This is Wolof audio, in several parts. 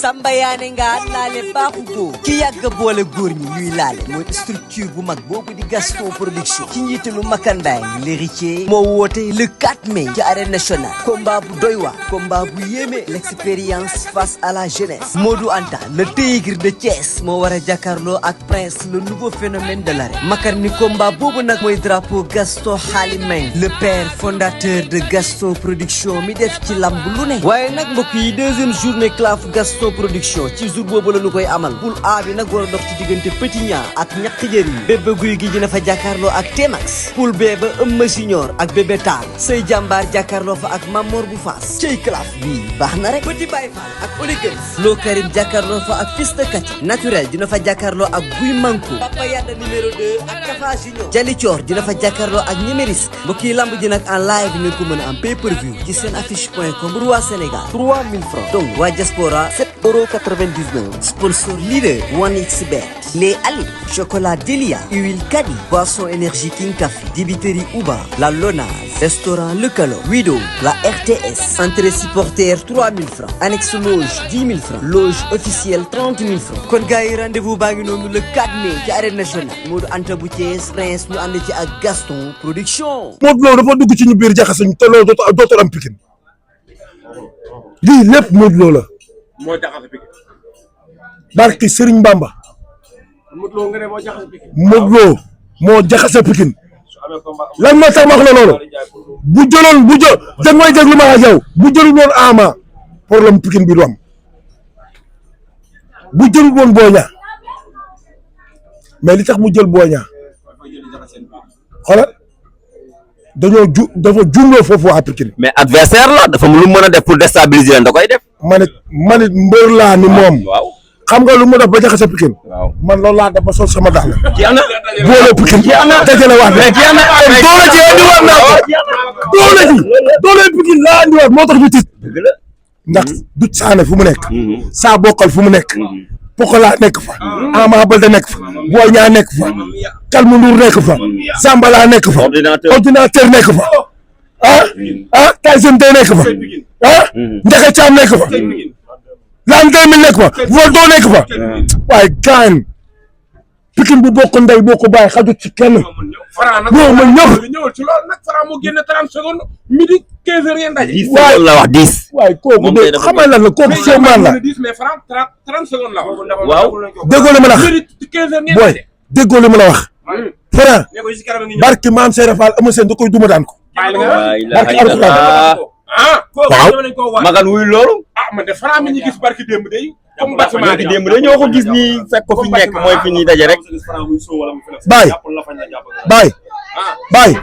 Samba yaane nga laale baaxu góor ki yàgg boole góor ñi ñuy laale mooy structure bu mag boobu di Gaston Production ci njiitalu Makandaay l'héritier moo woote le 4 mai ci arène nationale combat bu doy waar combat bu yéeme l'expérience face à la jeunesse Modou Anta le tigre de Thiès moo war a jàkkaarloo ak Prince le nouveau phénomène de l'arène makar ni combat boobu nag mooy drapeau Gaston Halimeng le père fondateur de Gaston Production mi def ci lamb lu ne waaye nag mbokk yi deuxième journée claf Gaston Production ci jour boobu la ñu koy amal poule A bi nag war a dox ci diggante Petit Niang ak ñaq jëri Bébé Guy gi dina fa jàkkaarloo ak Tmax poule B ba Eumeu Junior ak Bébé Tall Sey Jàmbaar jàkkaarloo fa ak Mamor bu Faas cey claf bii baax na rek Petit Baye Fall ak Oligans Lo Karim jàkkaarloo fa ak Fils de Kati naturel dina fa jàkkaarloo ak Guy Manko Papa Yada numéro 2 ak Tafa Junior Jali Thior dina fa jàkkaarloo ak Ñemeris mbokk yi lamb ji nag en live ngeen ko mën a am pay-per-view ci seen affiche.com pour waa Sénégal 3000 francs donc waa diaspora 7,99 €. Sponsor leader 1xBet. Les Ali, chocolat Delia, huile Kadi, boisson énergie King Café, dibiterie Uba, la Lonase, restaurant Le Calo, Wido, la RTS. Entrée supporter 3000 francs. Annexe loge 10 000 francs. Loge officielle 30 000 francs. kon gars yi rendez-vous baa ngi noonu le 4 mai ci arène nationale. Modou Anta bu Thiès Prince ñu ànd ci ak Gaston Production. Modou Lo dafa dugg ci ñu biir jaxase ñu te loolu dootul am Pikine lii lépp Modou Lo la. moo jaxase Pikine. barki Serigne Bamba. Modou Lo nga ne moo jaxase Pikine. Modou Lo moo jaxase Pikine. lan moo tax ma wax la loolu. bu da ngay déglu ma ak yow bu jëlul woon Ama problème Pikine bi du am bu jëlul woon Boy Niang mais li tax mu jël Boy Niang xoolal dafa jumloo foofu waa Pikine. mais adversaire la dafa lu mën a def pour déstabiliser leen da koy def. man it mbër laa ni moom. waaw xam nga lu mu def ba jaxase Pikine. waaw man loolu laa def ba sol sama dax la. jeex na boole Pikine dajale waat mais jeex na doole ji andiwaat naa ko doole Pikine laa andiwaat moo tax ñu tiit ndax du saane fu mu nekk saa bokkal fu mu nekk Pokola nekk fa Ama Baldé nekk fa Boy Niang nekk fa Kalmu Ndour nekk fa Zambala nekk fa ordinateur nekk fa Tyson 2 nekk fa Ndiaga Thiam nekk fa L'an 2000 nekk fa Voldo nekk fa waaye gaan Pikine bu bokk ndey bokk bàyyi xajut ci kenn. Franc nag ma ñëwal ci loolu nag Franc moo génne 30 secondes midi 15 heures ngeen daje. 10 secondes la wax 10. waaye kooku de xamal lan la kooku seulement la. mais Franc 30 secondes la wax. waaw déggoo li ma la wax midi 15 heures ngeen booy daje. déggoo li ma la wax. Franc barki maam Seydou Fall Eumeu Sène da koy duma daan ko. barki Alxuraan. waaw magan wuy loolu. man de Franc mi ñu gis barki démb day. comme Batman bi démb dañoo ko gis nii fekk ko fi nekk mooy fi ñuy daje rek. Baye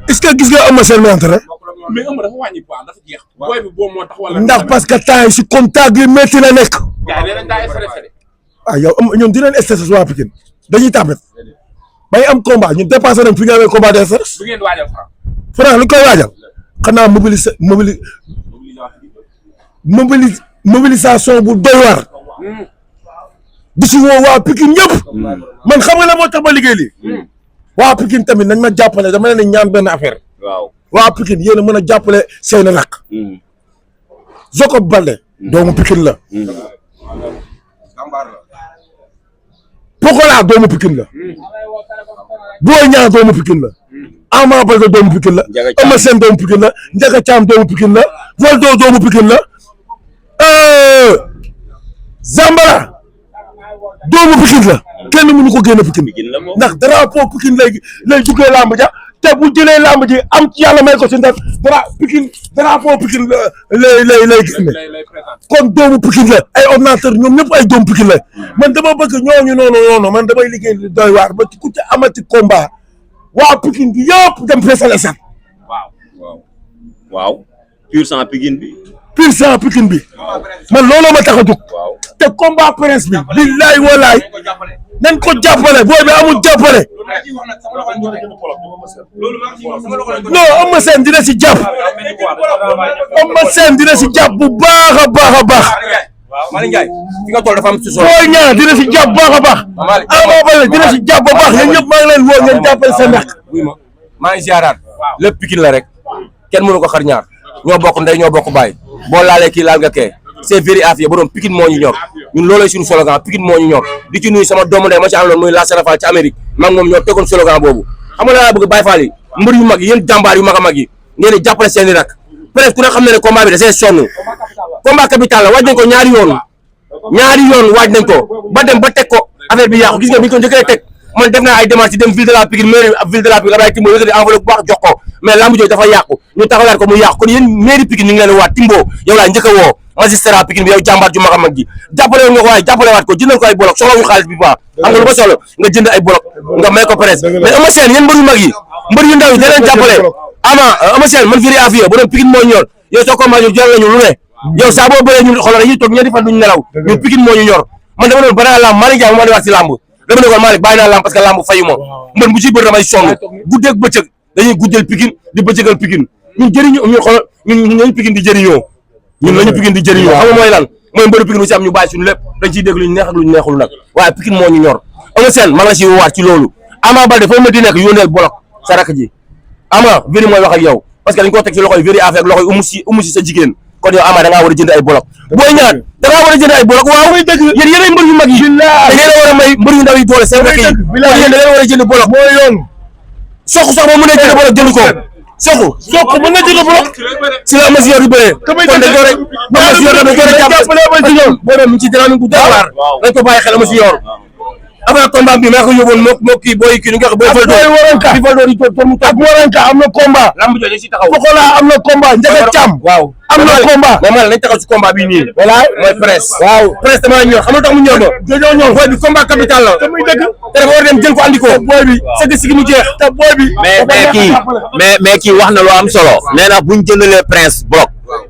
est-ce que gis nga Eumeu Sène montre rek. mais Eumeu dafa wàññi poids dafa jeex. booy bi boobu moo tax wala. ndax parce que temps yi si contact bi métti la nekk. gars yi dañ daa stressé de. ah yow ñoom dinañ stressé waa Pikine dañuy tàmbet bay am combat ñun dépassé nañ fi nga amee combat de stress. bu ngeen waajal Franc. Franc lu koy waajal xanaa mobilisation bu doy waar di si woo waa Pikine ñëpp man xam nga la moo tax ma liggéey lii waa Pikine tamit nañ ma jàppale dama leen ñaan benn affaire waaw waa Pikine yéen a mën a jàppale seen rakk Jacob Baldé doomu Pikine la Pokola doomu Pikine la Boy Niang doomu Pikine la Ama Baldé doomu Pikine la Eumeu Sène doomu Pikine la Ndiaga Thiam doomu Pikine la Voldo doomu Pikine la Zambala doomu Pikine la kenn mënu ko génne Pikine ndax drapeau Pikine lay duggee lamb ja te bu jëlee lamb ji am ci yàlla may ko si ndax drapeau Pikine lay génne kon doomu Pikine la ay ordinateur ñoom ñëpp ay doomu Pikine la man dama bëgg ñooñu noonu man damay liggéey doy waar ba ku ci amati combat waa Pikine bi yëpp dem feesal esat waaw pur sang Pikine bi pur sang Pikine bi man looloo ma tax a jóg te combat presse bi billaay walaay nañ ko jàppale booy bi amul jàppale non Eumeu Sène dina si jàpp Eumeu Sène dina si jàpp bu baax a baax a baax Malick Ndiaye fi nga toll dafa am ci solo. Boy Niang dina si jàpp baax a baax Ama Baldé dina si jàpp ba baax yéen ñëpp maa ngi leen woo ngeen jàppale seen rakk maa ngi ziaraat lépp Pikine la rek kenn mënu ko xar ñaar ñoo bokk ndey ñoo bokk baay boo laalee kii laal nga kee c'est very afia borom Pikine moo ñu ñor ñun loolay suñu slogan Pikine moo ñu ñor di ci nuyu sama doomu ndey ma ci àndoon muy la Serafal ci Amérique maa ngi moom ñoo tegoon slogan boobu xam nga laa bëgg Baye Fall yi mbër yu mag yi yéen jàmbaar yu mag a mag yi ngeen di jàppale seen i rak peut-être ku ne xam ne ne combat bi da see sonn combat capital la waaj nañ ko ñaari yoon waaj nañ ko ba dem ba teg ko affaire bi yàqu gis nga bi ñu ko njëkkee teg man def naa ay démarches dem ville de la Pikine mairie ville de la Pikine Abdoulaye Timbo yëkkati enveloppe bu baax jox ko mais lamb jooju dafa yàqu ñu taxawaat ko mu yàqu kon yéen mairie Pikine ñu ngi leen waat Timbo yow laa njëkk a woo magistrat Pikine bi yow jàmbaar ju mag a mag ji jàppale woon nga ko waaye jàppale waat ko jëndal ko ay bolok soxlawul xaalis bi baax xam nga lu ko soxla nga jënd ay bolok nga may ko presse mais Eumeu Sène yéen mbër yu mag yi mbër yu ndaw yi da leen jàppale ama Eumeu Sène man firi afia borom Pikine moo ñor yow soo combat ñu jël nañu lu ne yow saa boo bëree ñun xoolal dañuy toog ñetti fan duñu nelaw ñun Pikine moo ñu ñor man dama doon bëri lamb Malick Ndiaye moo di waat si lamb dama ne ko Malick bàyyi naa lamb parce que lamb fayu ma mbër bu ciy bëri damay sonn guddeeg bëccëg dañuy guddeel Pikine di bëccëgal Pikine ñun jëriñu ñun xoolal ñun lañu Pikine di jëriñoo ñun lañu Pikine di jëriñoo xam nga mooy lan mooy mbëru Pikine bu si am ñu bàyyi suñu lépp dañ ciy dégg luñu neex ak luñu neexul nag waaye Pikine moo ñu ñor Eumeu Sène ma nga si waat ci loolu Ama Baldé foo ma di nekk yónneel bolok sa rakk ji Ama Véri mooy wax ak yow parce que dañ ko teg ci loxoy Véri avec loxoy umu si sa jigéen kon yow Ama da ngaa war a jënd ay bolok booy ñaan da ngaa war a jënd ay bolok waaw yéen yéenay mbër yu mag yi da ngeen a war a may mbër yu ndaw yi doole seen rakk yi yéen da ngeen a war a jënd bolok mooy yoon soxu sax boo mënee jënd bolok jënd ko soxu mën na jënd bolok si la Ama Junior yu bëree kon dañ ko rek Ama Junior dañ ko rek jàppale boo dem ci dynamique bu doy waar dañ ko bàyyi xel Ama Junior avant combat bi maa ko yóbboon moo kii booy kii nu nga xam booy Valdo di pour mu toog Waranka am na combat lamb jooju si taxaw Pokola am na combat Ndiaga Thiam waaw am na combat mais man nañ taxaw si combat bi nii voilà mooy presse waaw presse dama ñor xam nga tax mu ñor ma dañoo ñëw booy bi combat capital la te muy dëgg te dafa war dem jël ko andi ko booy bi sëgg sigi mu jeex te booy bi mais kii wax na lu am solo nee na buñ jëndalee prince bloc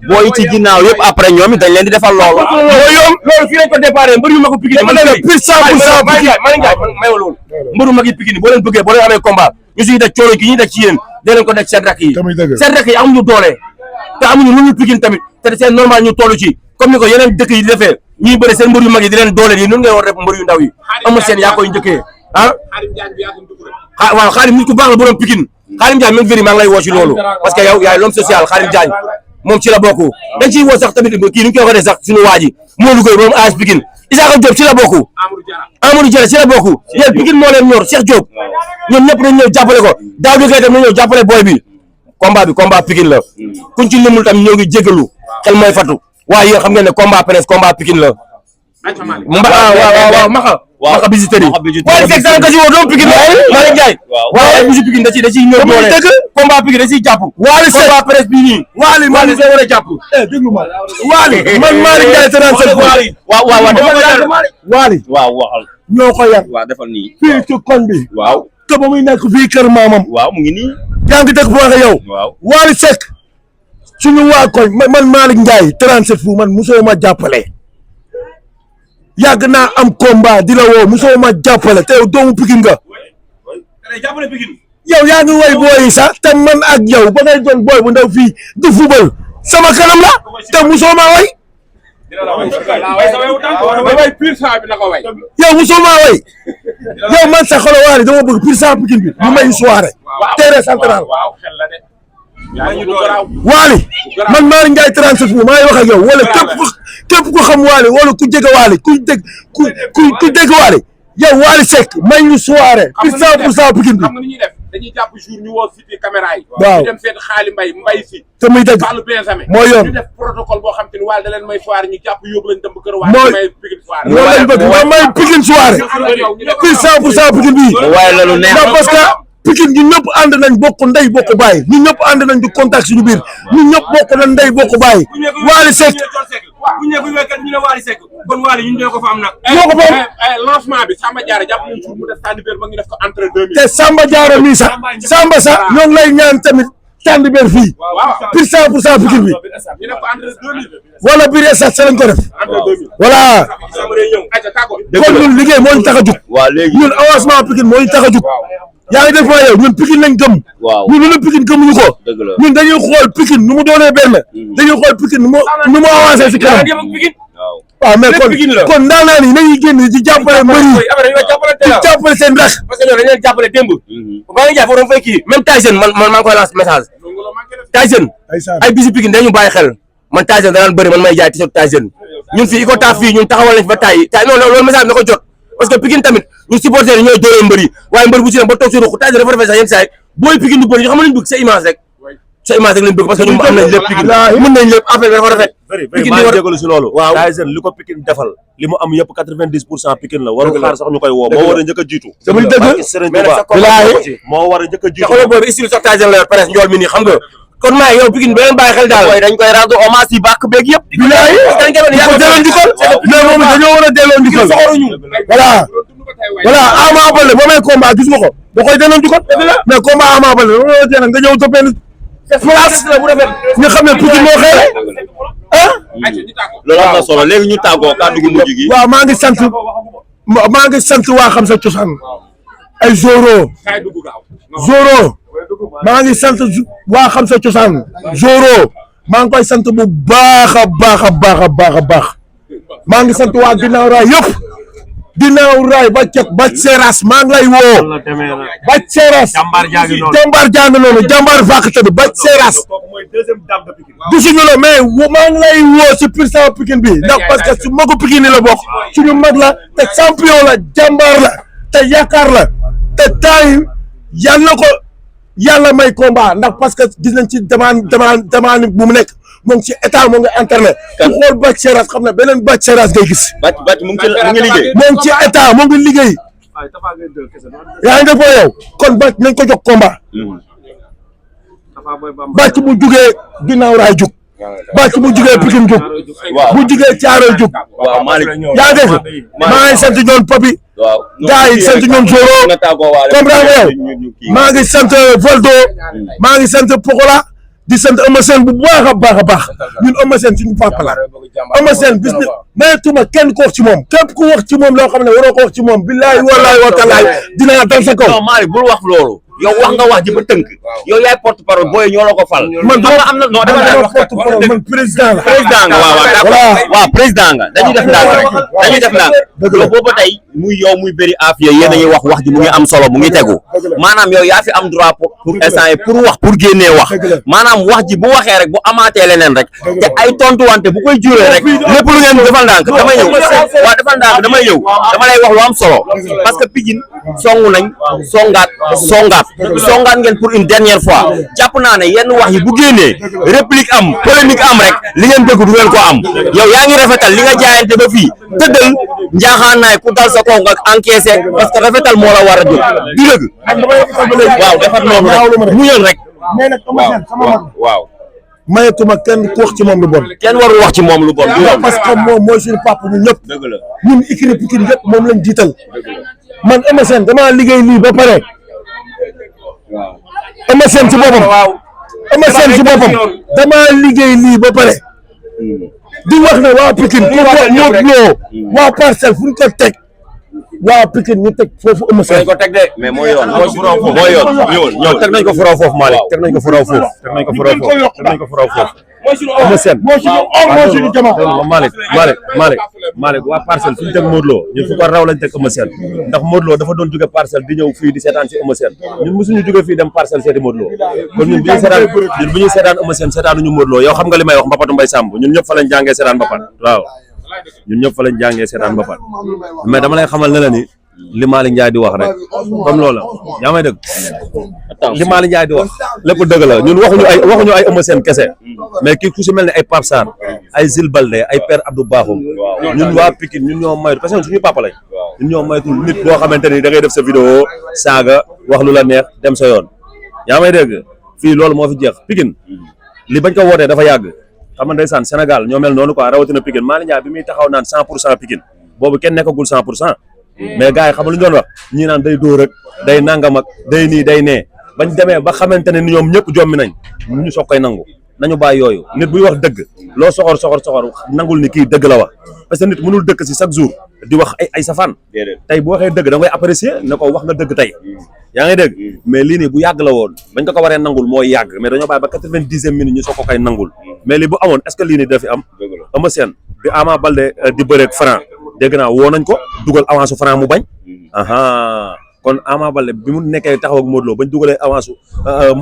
booy ci ginnaaw yëpp après ñoom it dañ leen di defal loolu mooy yoon loolu fii lañ ko déparé mbër yu mag Pikine man pur 100% Malick Ndiaye man may loolu mbëru mag yi Pikine boo leen bëggee boo leen amee combat ñu suñu daj coono gi ñuy daj ci yéen dee leen ko daj seen rakk yi seen rakk yi amuñu doole te amuñu lu ñu Pikine tamit te c'est normal ñu toll ci comme ni ko yeneen dëkk yi di defee ñuy bëri seen mbër yu mag yi di leen doole yi noonu ngay war def mbër yu ndaw yi amul seen yaa koy njëkkee ah waaw Xaadim nit ku baax la borom Pikine Xaadim Diagne même Véri maa ngi lay woo ci loolu parce que yow yaay l'homme social Xaadim Diagne moom ci la bokk dañ ciy woo sax tamit kii nu ñu koy waxee sax suñu waa ji moo liggéey borom AS Pikine Isaka Diop ci la bokk Amadou Diarra ci la bokk yéen Pikine moo leen ñor Cheikh Diop ñoom ñëpp dañ ñëw jàppale ko daaw jógee tam nañ ñëw jàppale booy bi combat Pikine la kuñ ci limul tam ñoo ngi jégalu xel mooy fatu waaye yéen xam ngeen ne combat presse combat Pikine la waaw maxa visiteurs yi waaye fekk saa nga si woo doom Pikine Malick Ndiaye waaye bisu Pikine da ciy ñëw doole combat Pikine da ciy jàpp Wally Seck combat presse bi nii Wally war a jàpp déglu ma Wally man Malick Ndiaye 37 Wally waaw waxal ñoo ko yar waaw defal nii fii ci koñ bi waaw te ba muy nekk fii kër maamam waaw mu ngi nii yaa ngi dëkk bu waxe yow waaw Wally Seck suñu waa koñ man Malick Ndiaye 37 fu man musoo ma jàppale yàgg naa am combat di la woo musoo ma jàppale te yow doomu Pikine nga yow yaa ngi woy booy sax te man ak yow ba ngay doon booy bu ndaw fii di fubal sama kanam la te musoo ma woy yow musoo ma woy yow man sa xolo waari dama bëgg pur sa Pikine bi ñu may soirée terrain central Wally man Malick Ndiaye 37 fu maa ngi wax ak yow wala képp ku xam Wally wala ku jege Wally ku dégg Wally yow Wally Seck may ñu soirée pour 100% Pikine bi. xam nga ni ñuy def dañuy jàpp jour ñu woo fi caméra yi. waaw ñu dem seet xaali mbay si. te muy dëgg Fallou Benjamin mooy yoon ñu def protocole boo xam te ni Wally da leen may soirée ñu jàpp yóbbu leen dem ba kër Wally may Pikine soirée. loolu lañ bëgg ma may Pikine soirée pour 100% Pikine bi. waaye loolu neex na parce que Pikine ñun ñëpp ànd nañ bokk ndey bokk baay ñun ñëpp ànd nañ di contact suñu biir ñun ñëpp bokk nañ ndey bokk baay Wally Seck bu ñu ne Wally Seck kon Wally ñun ñoo ko fa am nag ñoo ko fa am lancement bi Samba Diarra jàpp nañ jour mu def tànnibéer ba ñu def ko entre 2000 te Samba Diarra mii sax Samba sax ñoo ngi lay ñaan tamit tànnibéer fii pour 100% Pikine bi ñu def ko entre 2000 wala biir estat sa lañ ko def entre 2000 voilà kon ñun liggéey moo ñu tax a jug waaw léegi ñun avancement Pikine moo ñu tax a jug yaa ngi def ma yow ñun Pikine lañ gëm ñun lu la Pikine gëmuñu ko ñun dañuy xool Pikine nu mu doonee benn dañuy xool Pikine nu mu avancé si kanam waaw mais kon daanaa ni nañuy génn ci jàppale mbër yi ci jàppale seen rax parce que ñoom dañu leen jàppale démb maa ngi jaay foofu fay kii même Tyson man maa ngi koy lance message Tyson ay bisi Pikine dañu bàyyi xel man Tyson danaan bëri man may jaay t-shirt Tyson ñun fii iko taaf fii ñun taxawal nañ fi ba tay non loolu message na ko jot parce que Pikine tamit ñu supporter ñooy doole mbër yi waaye mbër bu ci dem ba toog si ruq Tyson dafa rafet sax yenn saa yi booy Pikine du bëri ñu xam nañ bëgg sa image rek lañ bëgg parce que ñun am nañ lépp Pikine mën nañ lépp affaire bi dafa rafet Pikine maa ngi jégalu si loolu Tyson li ko Pikine defal li mu am yëpp 90% Pikine la warul xaar sax ñu koy woo moo war a njëkk a jiitu dama dëgg Serigne Touba moo war a njëkk a jiitu xoolal boobu style sax Tyson la yor presse njool mi nii xam nga kon maa yow Pikine beneen bàyyi xel daal dañ koy rendre hommage yi bàkk beeg yëpp bilaay ko delloo njukkal mais moom dañoo war a delloo njukkal voilà Ama Baldé boo may combat gis nga ko da koy delloo njukkal mais combat Ama Baldé nga ñëw to benn place la bu rafet nga xam ne Pikine moo xeere loolu am na solo léegi ñu tàggoo kàddu gu mujj gi waaw maa ngi sant waa xam sa cosaan ay Zoro maa ngi sant waa xam sa cosaan Zoro maa ngi koy sant bu baax a baax a baax a baax a baax maa ngi sant waa ginnaaw raay yëpp ginnaaw raay ba cet ba seeraas maa ngi lay woo ba seeraas jàmbaar jàng noonu jàmbaar vakkatadi ba seeraas gisuñu la mais maa ngi lay woo si président Pikine bi ndax parce que su magu Pikine la bokk suñu mag la te champion la jàmbaar la te yaakaar la te taay yàlla may combat ndax parce que gis nañ ci demande bu mu nekk moom ci état moo ngi internet ku xool Bac Seras xam ne beneen Bac Seras ngay gis Bac mu ngi liggéey moom ci état moo ngi liggéey yaa ngi def yow kon Bac nañ ko jox combat Bac bu jugee ginnaaw raay jug Bac bu jugee Pikine jug bu jugee Thiaroye jug waaw Malick yaa dégg maa ngi sant ñoom Papi gars yi sant ñoom Zoro comprendre nga yow maa ngi sant Voldo maa ngi sant Pokola di sant Eumeu Sène bu baax a baax a baax ñun Eumeu Sène suñu papa la Eumeu Sène bis ni mayetuma kenn ko wax ci moom képp ku wax ci moom loo xam ne waroo ko wax ci moom billahi wallahi wa taala dinaa dal sa kaw. non Malick bul wax loolu yow wax nga wax ji ba tënk yow yaay porte parole booy ñoo la ko fal. man dama am na non dama porte parole man président la. président nga waaw président nga dañuy def ndànk rek dañuy def ndànk yow boobu tey muy yow muy bëri afiya yéen a ngi wax ji mu ngi am solo mu ngi tegu maanaam yow yaa fi am droit pour instant yi pour wax pour génnee wax maanaam wax ji bu waxee rek bu amaatee leneen rek te ay tontuwante bu koy juree rek lépp lu ngeen defal ndànk damay ñëw waaw defal ndànk damay ñëw dama lay wax lu am solo parce que Pikine songu nañ songaat ngeen pour une dernière fois jàpp naa ne yenn wax yi bu génnee réplique am polémique am rek li ngeen bëgg du ngeen ko am yow yaa ngi rafetal li nga jaayante ba fii tëddal njaaxaanaay ku dal sa kaw nga encaissé parce que rafetal moo la war a jóg du dëgg waaw defar noonu rek muñal rek mais nag Eumeu Sène sama mag waaw mayetuma kenn ku wax ci moom lu bon kenn warul wax ci moom lu bon parce que moom mooy suñu papa ñun ñëpp dëgg la ñun écurie Pikine yëpp moom lañ jiital man Eumeu Sène damaa liggéey lii ba pare Eumeu Sène ci boppam Eumeu Sène ci boppam damaa liggéey lii ba pare di wax ne waa Pikine ku wax Modou Lo waa Parcelles fu ñu ko teg waa Pikine ñu teg foofu Eumeu Sène ko teg de mais mooy yoon mooy yoon ñëw teg nañ ko furaw foofu Malick teg nañ ko furaw foofu Eumeu Sène moo suñu jamono Malick waa Parcelles fu ñu teg Modou Lo ñun fu ko raw lañ teg Eumeu Sène ndax Modou Lo dafa doon jóge Parcelles di ñëw fii di seetaan si Eumeu Sène ñun mosuñu jóge fii dem Parcelles seeti Modou Lo kon ñun bu ñuy seetaan Eumeu Sène seetaanuñu Modou Lo yow xam nga li may wax mbapatu Mbaye Samb ñun ñëpp fa lañ jàngee seetaan mbapat waaw ñun ñëpp fa lañ jàngee seetaan mbapat mais dama lay xamal ne la ni li Malick Ndiaye di wax rek comme loolu yaa may dëgg li Malick Ndiaye di wax lépp dëgg la ñun waxuñu ay Eumeu Sène kese mais kii ku si mel ne ay Pape Sarr ay Zil Balde ay Père Abdou Bakhoum ñun waa Pikine ñun ñoo maytu parce que suñu papa lañ ñun ñoo maytul nit boo xamante ni da ngay def sa vidéo saaga wax lu la neex dem sa yoon yaa may dégg fii loolu moo fi jeex Pikine li bañ ko wootee dafa yàgg xam nga ndeysaan Sénégal ñoo mel noonu quoi rawatina Pikine Malick Ndiaye bi muy taxaw naan 100% Pikine boobu kenn nekkagul 100% mais gars yi xam nga lu ñu doon wax ñii naan day dóor ak day nangam ak day nii day nee bañ demee ba xamante ne ni ñoom ñëpp jommi nañ ñu soog koy nangu nañu bàyyi yooyu nit buy wax dëgg loo soxor nangul ni kii dëgg la wax parce que nit mënul dëkk si chaque jour di wax ay safaan tey bu waxee dëgg da ngay apprécier ne ko wax nga dëgg tey yaa ngi dégg mais lii nii bu yàgg la woon bañ ko waree nangul mooy yàgg mais dañoo bàyyi ba 90e minute ñu soog ko koy nangul mais lii bu amoon est-ce que lii nii dafi am Eumeu Sène bi Ama Baldé di bëreeg Franc dégg naa woo nañ ko dugal avance Franc mu bañ kon Ama Baldé bi mu nekkee taxaw ak Modou Lo bañ dugalee avance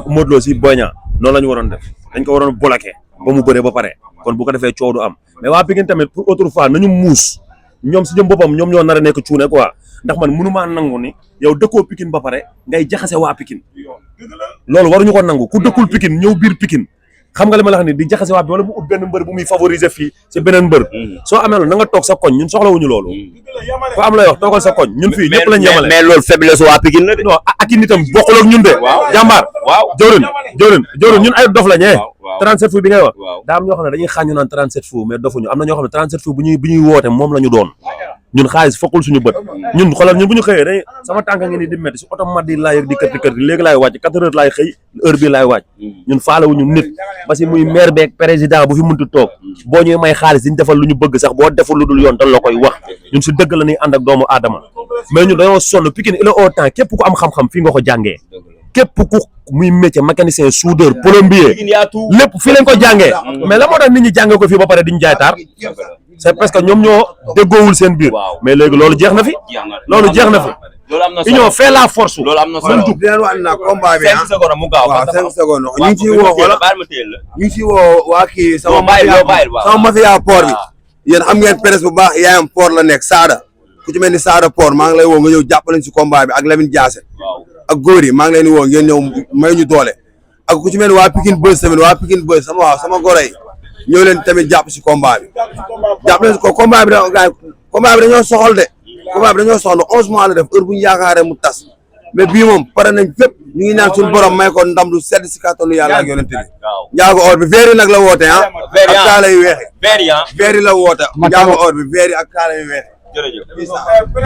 Modou Lo si Boy Niang noonu la ñu waroon def dañ ko waroon bloqué ba mu bëree ba pare kon bu ko defee coow du am mais waa Pikine tamit pour autrefois nañu muus ñoom si jëm boppam ñoom ñoo nar a nekk cuune quoi ndax man mënumaa nangu ni yow dëkkoo Pikine ba pare ngay jaxase waa Pikine loolu waruñu ko nangu ku dëkkul Pikine ñëw biir Pikine xam nga li ma la wax ni di jaxase waa bi wala mu ut benn mbër bu muy favoriser fii si beneen mbër soo amee loolu na nga toog sa koñ ñun soxlawuñu loolu ko am lay wax toogal sa koñ ñun fii ñëpp lañ yemale mais loolu faiblesse waa Pikine la de. non ak i nitam bokkul ak ñun de jàmbaar jawrin ñun ay dof la ñee 37 fu bi ngay wax daa am ñoo xam ne dañuy xàññu naan 37 fu mais dofuñu am na ñoo xam ne 37 fu bu ñuy woote moom la ñu doon ñun xaalis fokkul suñu bët ñun xoolal ñun bu ñu xëyee day sama tànka ngi ni di métti si oto mat yi laay yëg di kër léegi laay wàcc 4 heures laay xëy heure bii laay wàcc ñun faalewuñu nit parce que muy maire beeg président bu fi mënti toog boo ñuy may xaalis diñ defal lu ñu bëgg sax boo deful lu dul yoon dañ la koy wax ñun si dëgg la ñuy ànd ak doomu aadama mais ñun dañoo sonn Pikine il est au temps képp ku am xam-xam fii nga ko jàngee képp ku muy métier mécanicien soudeur plombier lépp fii lañ ko jàngee mais la moo tax nit ñi jàngee ko fii ba pare diñu jaay taar c'est parce que ñoom ñoo déggoowul seen biir mais léegi loolu jeex na fi union fait la force loolu am na solo di leen wax na combat bi 5 secondes mu gaaw waaw 5 secondes ñu ngi ciy woo wala ñu ngi ciy woo waa kii sama mafia port bi yéen xam ngeen presse bu baax yaayam port la nekk Saada ku ci mel ni Saada port maa ngi lay woo nga ñëw jàppalañ si combat bi ak Lamine Diassé ak góor yi maa ngi leen di woo ngeen ñëw may ñu doole ak ku ci mel ni waa Pikine Buzz tamit waa Pikine Buzz sama goro yi ñëw leen tamit jàpp si combat bi jàpp leen si ko combat bi dañoo soxal de combat bi dañoo soxla 11 mois la def heure bu ñu yaakaaree mu tas mais bii moom pare nañ fépp ñu ngi ñaan suñu borom may ko ndam lu sedd si kàttanu yàlla ak yonent bi njaago or bi veer yi nag la woote ak kaala yu weexe veer yi la woote njaago or bi veer yi ak kaala yu weexe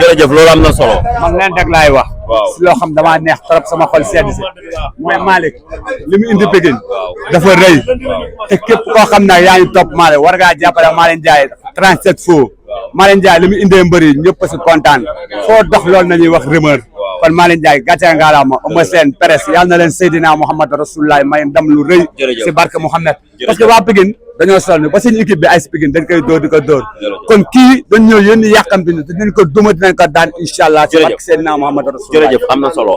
jërëjëf loolu am na solo. man leen rek laay wax. si loo xam damaa neex trop sama xol sedd si. mooy Malick li mu indi Pikine dafa rëy te képp koo xam ne yaa ngi topp Malick war ngaa jàppale Malick Ndiaye 37 fou Malick Ndiaye li mu indee mbëri ñëpp si kontaan foo dox loolu nañuy wax rumeur kon Malick Ndiaye gàcce ngalaama Eumeu Sène presse yal na leen Seydina Mouhamed Rasulullah may ndam lu rëy si barke Mouhamed parce que waa Pikine dañoo sonn ba seen équipe bi AS Pikine dañ koy dóor di ko dóor kon kii dañ ñëw yéen ñi yàqamti ñu te dinañ ko duma dinañ ko daan incha allah si barke Seydina Mouhamed Rasulullah jërëjëf am na solo